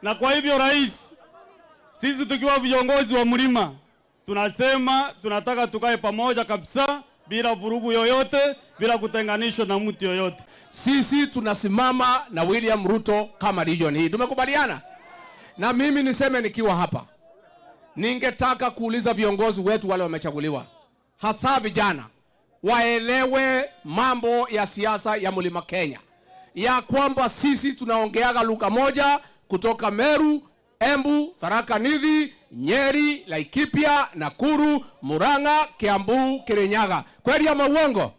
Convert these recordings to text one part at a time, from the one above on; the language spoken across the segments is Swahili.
Na kwa hivyo, rais, sisi tukiwa viongozi wa mlima tunasema tunataka tukae pamoja kabisa bila vurugu yoyote, bila kutenganishwa na mtu yoyote. Sisi tunasimama na William Ruto kama region hii, tumekubaliana. Na mimi niseme nikiwa hapa, ningetaka kuuliza viongozi wetu wale wamechaguliwa, hasa vijana, waelewe mambo ya siasa ya Mlima Kenya, ya kwamba sisi tunaongeaga lugha moja kutoka Meru, Embu, Tharaka Nithi, Nyeri, Laikipia, Nakuru, Murang'a, Kiambu, Kirinyaga. Kweli ama uongo?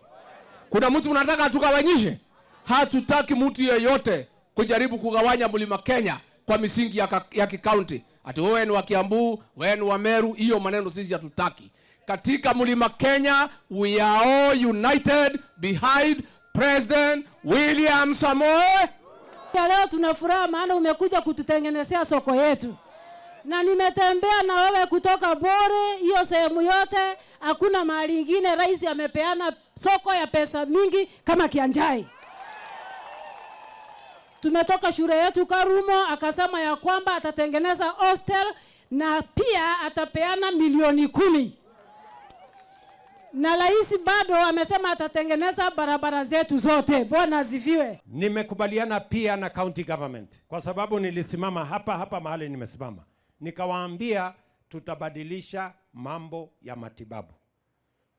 Kuna mtu unataka tugawanyishe? Hatutaki mtu yeyote kujaribu kugawanya Mlima Kenya kwa misingi ya kikaunti, ati wewe ni wa Kiambu, wewe ni wa Meru. Hiyo maneno sisi hatutaki. Katika Mlima Kenya we are all united behind President William Samoei. Ya leo tuna furaha maana umekuja kututengenezea soko yetu, na nimetembea na wewe kutoka Bore hiyo sehemu yote, hakuna mahali ingine rais amepeana soko ya pesa mingi kama Kianjai. Tumetoka shule yetu Karumo, akasema ya kwamba atatengeneza hostel na pia atapeana milioni 10 na rais bado amesema atatengeneza barabara zetu zote. Bwana asifiwe. Nimekubaliana pia na county government kwa sababu nilisimama hapa hapa mahali nimesimama, nikawaambia tutabadilisha mambo ya matibabu.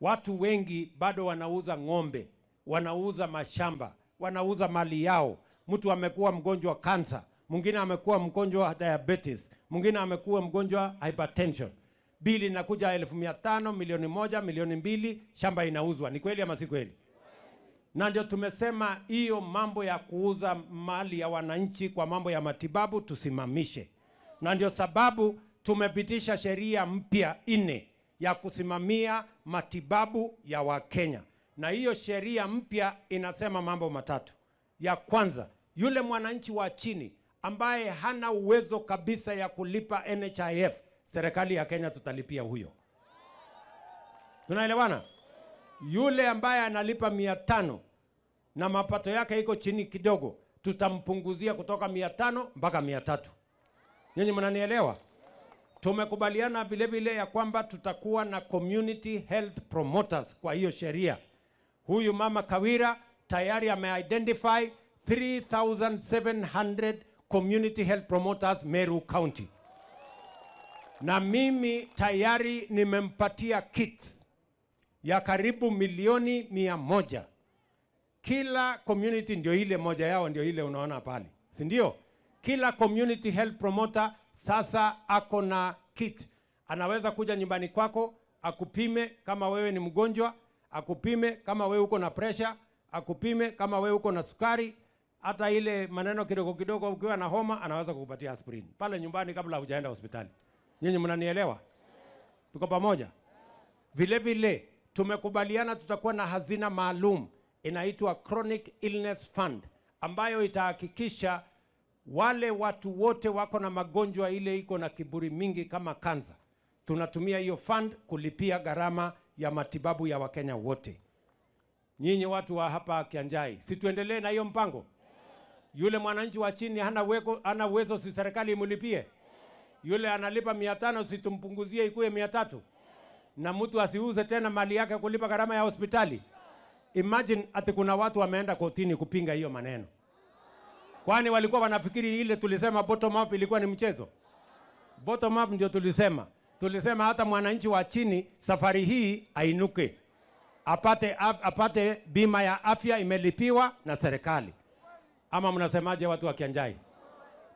Watu wengi bado wanauza ng'ombe, wanauza mashamba, wanauza mali yao. Mtu amekuwa mgonjwa kansa, mwingine amekuwa mgonjwa diabetes, mwingine amekuwa mgonjwa hypertension. Bili inakuja 500,000, milioni 1, milioni 2, shamba inauzwa. Ni kweli ama si kweli? Na ndio tumesema hiyo mambo ya kuuza mali ya wananchi kwa mambo ya matibabu tusimamishe, na ndio sababu tumepitisha sheria mpya nne ya kusimamia matibabu ya Wakenya, na hiyo sheria mpya inasema mambo matatu. Ya kwanza, yule mwananchi wa chini ambaye hana uwezo kabisa ya kulipa NHIF, serikali ya Kenya tutalipia huyo. Tunaelewana? Yule ambaye analipa 500 na mapato yake iko chini kidogo, tutampunguzia kutoka 500 mpaka 300. Nyinyi mnanielewa? Tumekubaliana vile vile ya kwamba tutakuwa na community health promoters kwa hiyo sheria. Huyu mama Kawira tayari ameidentify 3700 community health promoters Meru County, na mimi tayari nimempatia kits ya karibu milioni 100. Kila community ndio ile moja yao ndio ile unaona pale, si ndio? Kila community health promoter sasa ako na kit, anaweza kuja nyumbani kwako akupime kama wewe ni mgonjwa, akupime kama wewe uko na pressure, akupime kama wewe uko na sukari, hata ile maneno kidogo kidogo, ukiwa na homa anaweza kukupatia aspirin pale nyumbani kabla hujaenda hospitali. Nyinyi mnanielewa? Tuko pamoja? Vile vile tumekubaliana tutakuwa na hazina maalum inaitwa Chronic Illness Fund ambayo itahakikisha wale watu wote wako na magonjwa ile iko na kiburi mingi kama kansa, tunatumia hiyo fund kulipia gharama ya matibabu ya Wakenya wote. Nyinyi watu wa hapa Kianjai, si tuendelee na hiyo mpango? Yule mwananchi wa chini hana uwezo, si serikali imlipie? Yule analipa 500, si tumpunguzie ikuwe 300? Na mtu asiuze tena mali yake kulipa gharama ya hospitali. Imagine ati kuna watu wameenda kotini kupinga hiyo maneno. Kwani walikuwa wanafikiri ile tulisema bottom up ilikuwa ni mchezo? Bottom up ndio tulisema. Tulisema hata mwananchi wa chini safari hii ainuke, apate bima ya afya imelipiwa na serikali. Ama mnasemaje watu wa Kianjai?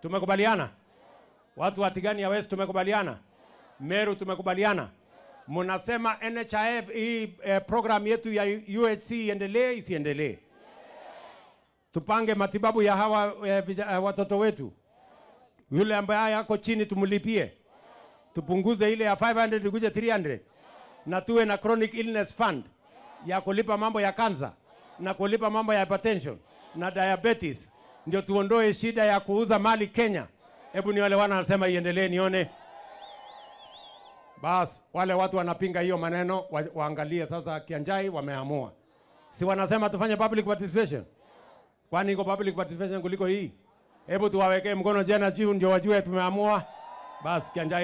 Tumekubaliana? Watu wa Tigania West tumekubaliana? Meru tumekubaliana? Mnasema NHIF hii program yetu ya UHC iendelee isiendelee? Tupange matibabu ya hawa watoto wetu. Yule ambaye ako chini tumlipie, tupunguze ile ya 500 ikuje 300, na tuwe na chronic illness fund ya kulipa mambo ya kansa na kulipa mambo ya hypertension na diabetes, ndio tuondoe shida ya kuuza mali Kenya. Hebu ni wale wana wanasema iendelee, nione. Bas, wale watu wanapinga hiyo maneno waangalie sasa. Kianjai wameamua, si wanasema tufanye public participation? Kwani iko public participation kuliko hii? Hebu tuwawekee mkono tena juu ndio wajue tumeamua. Basi Kianjai.